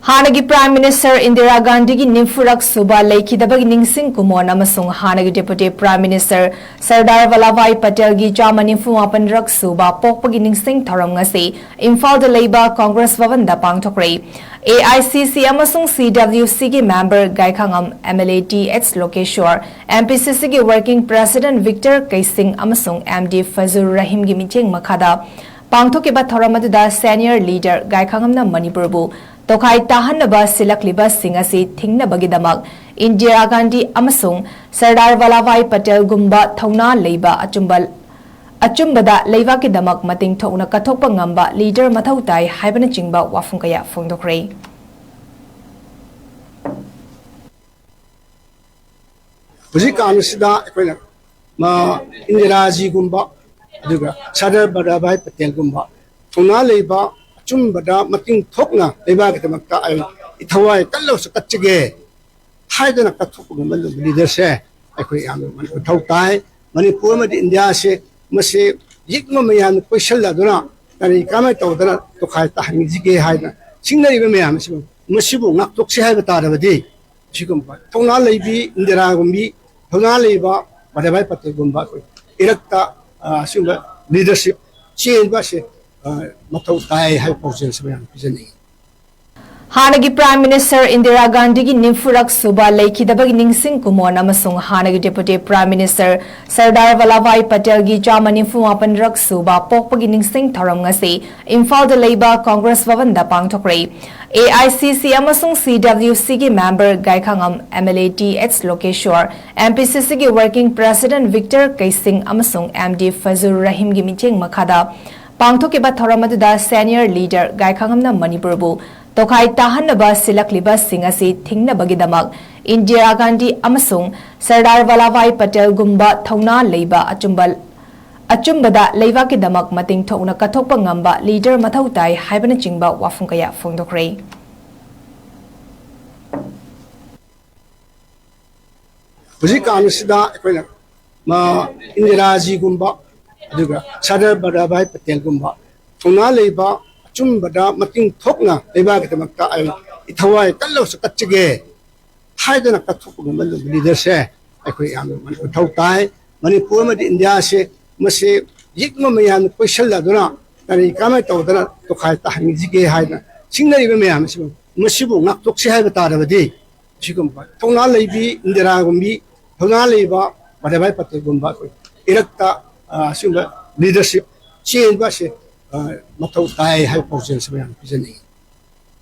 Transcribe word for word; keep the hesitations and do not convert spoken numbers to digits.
ꯍꯥꯟꯅꯒꯤ Prime Minister Indira Gandhiꯒꯤ ꯅꯤꯐꯨꯔꯛ ꯁꯨꯕ ꯂꯩꯈꯤꯗꯕꯒꯤ ꯅꯤꯡꯁꯤꯡ ꯀꯨꯝꯑꯣꯟ ꯑꯃꯁꯨꯡ ꯍꯥꯟꯅꯒꯤ Deputy Prime Minister Sardar Vallabhbhai Patel ꯒꯤ ꯆꯥꯝꯃ ꯅꯤꯐꯨ ꯃꯥꯄꯟꯔꯛ ꯁꯨꯕ ꯄꯣꯛꯄꯒꯤ ꯅꯤꯡꯁꯤꯡ ꯊꯧꯔꯝ ꯉꯁꯤ ꯏꯝꯐꯥꯜꯗ ꯂꯩꯕ Congress ꯚꯕꯟꯗ ꯄꯥꯡꯊꯣꯛꯈ꯭ꯔꯦ꯫ A I C C ꯑꯃꯁꯨꯡ C W C ꯒꯤ member ꯒꯥꯏꯈꯥꯉꯝ M L A T H ꯂꯣꯀꯦꯁ꯭ꯋꯔ, M P C C ꯒꯤ Working President Victor ꯀꯩꯁꯤꯡ ꯑꯃꯁꯨꯡ M D ꯐꯖꯨꯔ ꯔꯍꯤꯝꯒꯤ ꯃꯤꯠꯌꯦꯡ ꯃꯈꯥꯗ ꯄꯥꯡꯊꯣꯛꯈꯤꯕ ꯊꯧꯔꯝ ꯑꯗꯨꯗ senior leader ꯒꯥꯏꯈꯥꯉꯝꯅ ꯃꯅꯤꯄꯨꯔꯕꯨ ꯇꯣꯈꯥꯏ ꯇꯥꯍꯟꯅꯕ ꯁꯤꯜꯂꯛꯂꯤꯕꯁꯤꯡ ꯑꯁꯤ ꯊꯤꯡꯅꯕꯒꯤꯗꯃꯛ ꯏꯟꯗꯤꯔꯥ ꯒꯥꯟꯙꯤ ꯑꯃꯁꯨꯡ ꯁꯔꯗꯥꯔ ꯚꯜꯂꯥꯚꯥꯏ ꯄꯇꯦꯜꯒꯨꯝꯕ ꯊꯧꯅꯥ ꯂꯩꯕ ꯑꯆꯨꯝꯕ, ꯑꯆꯨꯝꯕꯗ ꯂꯩꯕꯥꯛꯀꯤꯗꯃꯛ ꯃꯇꯤꯡ ꯊꯣꯛꯅ ꯀꯠꯊꯣꯛꯄ ꯉꯝꯕ leader ꯃꯊꯧ ꯇꯥꯏ ꯍꯥꯏꯕꯅꯆꯤꯡꯕ ꯋꯥꯐꯝ ꯀꯌꯥ ꯐꯣꯡꯗꯣꯛꯈ꯭ꯔꯦ꯫ ꯍꯧꯖꯤꯛꯀꯥꯟ ꯑꯁꯤꯗ ꯑꯩꯈꯣꯏꯅ ꯃꯥ ꯏꯟꯗꯤꯔꯥꯖꯤꯒꯨꯝꯕ, ꯑꯗꯨꯒ ꯁꯔꯗꯥꯔ ꯚꯜꯂꯥꯚꯥꯏ ꯄꯇꯦꯜꯒꯨꯝꯕ ꯊꯧꯅꯥ ꯂꯩꯕ, ꯑꯆꯨꯝꯕꯗ ꯃꯇꯤꯡ ꯊꯣꯛꯅ ꯂꯩꯕꯥꯛꯀꯤꯗꯃꯛꯇ ꯑꯩ ꯏꯊꯋꯥꯏ ꯀꯜꯂꯕꯁꯨ ꯀꯠꯆꯒꯦ ꯍꯥꯏꯗꯅ ꯀꯠꯊꯣꯛꯄ ꯉꯝꯕ leaderꯁꯦ ꯑꯩꯈꯣꯏ ꯌꯥꯝꯅ ꯃꯊꯧ ꯇꯥꯏ꯫ ꯃꯅꯤꯄꯨꯔ ꯑꯃꯗꯤ ꯏꯟꯗꯤꯌꯥꯁꯦ ꯃꯁꯤ ꯌꯦꯛꯅ ꯃꯌꯥꯝꯅ ꯀꯣꯏꯁꯤꯜꯂꯗꯨꯅ ꯀꯔꯤ ꯀꯃꯥꯏꯅ ꯇꯧꯗꯅ ꯇꯣꯈꯥꯏ ꯇꯥꯍꯟꯈꯤꯁꯤꯒꯦ ꯍꯥꯏꯗꯅ ꯆꯤꯡꯅꯔꯤꯕ ꯃꯌꯥꯝ ꯑꯁꯤꯕꯨ, ꯃꯁꯤꯕꯨ ꯉꯥꯛꯊꯣꯛꯁꯤ ꯍꯥꯏꯕ ꯇꯥꯔꯕꯗꯤ, ꯑꯁꯤꯒꯨꯝꯕ ꯊꯧꯅꯥ ꯂꯩꯕꯤ ꯏꯟꯗꯤꯔꯥꯒꯨꯝꯕꯤ, ꯊꯧꯅꯥ ꯂꯩꯕ ꯚꯜꯂꯥꯚꯥꯏ ꯄꯇꯦꯜꯒꯨꯝꯕ ꯑꯩꯈꯣꯏ ꯏꯔꯛꯇ, ꯑ, ꯑꯁꯤꯒꯨꯝꯕ leadership ꯆꯦꯟꯕ ꯑꯁꯤ, ꯑ, ꯃꯊꯧ ꯇꯥꯏ ꯍꯥꯏꯕ ꯄꯥꯎꯖꯦꯜꯁꯤ ꯃꯌꯥꯝ ꯄꯤꯖꯅꯤꯡꯏ꯫ ꯍꯥꯟꯅꯒꯤ Prime Minister ꯏꯟꯗꯤꯔꯥ ꯒꯥꯟꯙꯤꯒꯤ ꯅꯤꯐꯨꯔꯛ ꯁꯨꯕ ꯂꯩꯈꯤꯗꯕꯒꯤ ꯅꯤꯡꯁꯤꯡ ꯀꯨꯝꯑꯣꯟ ꯑꯃꯁꯨꯡ ꯍꯥꯟꯅꯒꯤ Deputy Prime Minister ꯁꯔꯗꯥꯔ ꯚꯜꯂꯥꯚꯥꯏ ꯄꯇꯦꯜꯒꯤ ꯆꯥꯝꯃ ꯅꯤꯐꯨ ꯃꯥꯄꯟꯔꯛ ꯁꯨꯕ ꯄꯣꯛꯄꯒꯤ ꯅꯤꯡꯁꯤꯡ ꯊꯧꯔꯝ ꯉꯁꯤ ꯏꯝꯐꯥꯜꯗ ꯂꯩꯕ Congress ꯚꯕꯟꯗ ꯄꯥꯡꯊꯣꯛꯈ꯭ꯔꯦ꯫ A I C C ꯑꯃꯁꯨꯡ C W C ꯒꯤ member ꯒꯥꯏꯈꯥꯉꯝ M L A T H ꯂꯣꯀꯦꯁ꯭ꯋꯔ, M P C C ꯒꯤ Working President Victor ꯀꯩꯁꯤꯡ ꯑꯃꯁꯨꯡ M D ꯐꯖꯨꯔ ꯔꯍꯤꯝꯒꯤ ꯃꯤꯠꯌꯦꯡ ꯃꯈꯥꯗ ꯄꯥꯡꯊꯣꯛꯈꯤꯕ ꯊꯧꯔꯝ ꯑꯗꯨꯗ senior leader ꯒꯥꯏꯈꯥꯉꯝꯅ ꯃꯅꯤꯄꯨꯔꯕꯨ ꯇꯣꯈꯥꯏ ꯇꯥꯍꯟꯅꯕ ꯁꯤꯜꯂꯛꯂꯤꯕꯁꯤꯡ ꯑꯁꯤ ꯊꯤꯡꯅꯕꯒꯤꯗꯃꯛ ꯏꯟꯗꯤꯔꯥ ꯒꯥꯟꯙꯤ ꯑꯃꯁꯨꯡ ꯁꯔꯗꯥꯔ ꯚꯜꯂꯥꯚꯥꯏ ꯄꯇꯦꯜꯒꯨꯝꯕ ꯊꯧꯅꯥ ꯂꯩꯕ ꯑꯆꯨꯝꯕ, ꯑꯆꯨꯝꯕꯗ ꯂꯩꯕꯥꯛꯀꯤꯗꯃꯛ ꯃꯇꯤꯡ ꯊꯣꯛꯅ ꯀꯠꯊꯣꯛꯄ ꯉꯝꯕ leader ꯃꯊꯧ ꯇꯥꯏ ꯍꯥꯏꯕꯅꯆꯤꯡꯕ ꯋꯥꯐꯝ ꯀꯌꯥ ꯐꯣꯡꯗꯣꯛꯈ꯭ꯔꯦ꯫ ꯍꯧꯖꯤꯛꯀꯥꯟ ꯑꯁꯤꯗ ꯑꯩꯈꯣꯏꯅ ꯃꯥ ꯏꯟꯗꯤꯔꯥꯖꯤꯒꯨꯝꯕ, ꯑꯗꯨꯒ ꯁꯔꯗꯥꯔ ꯚꯜꯂꯥꯚꯥꯏ ꯄꯇꯦꯜꯒꯨꯝꯕ ꯊꯧꯅꯥ ꯂꯩꯕ, ꯑꯆꯨꯝꯕꯗ ꯃꯇꯤꯡ ꯊꯣꯛꯅ ꯂꯩꯕꯥꯛꯀꯤꯗꯃꯛꯇ ꯑꯩ ꯊꯋꯥꯏ ꯀꯜꯂꯕꯁꯨ ꯀꯠꯆꯒꯦ ꯍꯥꯏꯗꯅ ꯀꯠꯊꯣꯛꯄ ꯉꯝꯕ ꯂꯤꯗꯔꯁꯦ ꯑꯩꯈꯣꯏ ꯌꯥꯝꯅ ꯃꯊꯧ ꯇꯥꯏ꯫ ꯃꯅꯤꯄꯨꯔ ꯑꯃꯗꯤ ꯏꯟꯗꯤꯌꯥꯁꯦ ꯃꯁꯤ ꯌꯦꯛꯅ ꯃꯌꯥꯝꯅ ꯀꯣꯏꯁꯜꯂꯗꯨꯅ ꯀꯔꯤ ꯀꯃꯥꯏꯅ ꯇꯧꯗꯅ ꯇꯣꯈꯥꯏ ꯇꯥꯍꯟꯈꯤꯒꯦ ꯍꯥꯏꯗꯅ ꯁꯤꯡꯅꯔꯤꯕ ꯃꯌꯥꯝ ꯑꯁꯤꯕꯨ, ꯃꯁꯤꯕꯨ ꯉꯥꯛꯊꯣꯛꯁꯤ ꯍꯥꯏꯕ ꯇꯥꯔꯕꯗꯤ ꯁꯤꯒꯨꯝꯕ ꯊꯧꯅꯥ ꯂꯩꯕꯤ ꯏꯟꯗꯤꯔꯥꯒꯨꯝꯕꯤ ꯊꯧꯅꯥ ꯂꯩꯕ ꯕꯗꯥꯚꯥꯏ ꯄꯇꯦꯜꯒꯨꯝꯕ ꯑꯩꯈꯣꯏ ꯏꯔꯛꯇ, ꯑ, ꯑꯁꯤꯒꯨꯝꯕ ꯂꯤꯗꯔꯁꯤꯞ ꯆꯦꯟꯕ ꯑꯁꯤ, ꯑ, ꯃꯊꯧ ꯇꯥꯏ ꯍꯥꯏꯕ ꯄꯥꯎꯖꯦꯜꯁꯤ ꯃꯌꯥꯝ ꯄꯤꯖꯅꯤꯡꯏ꯫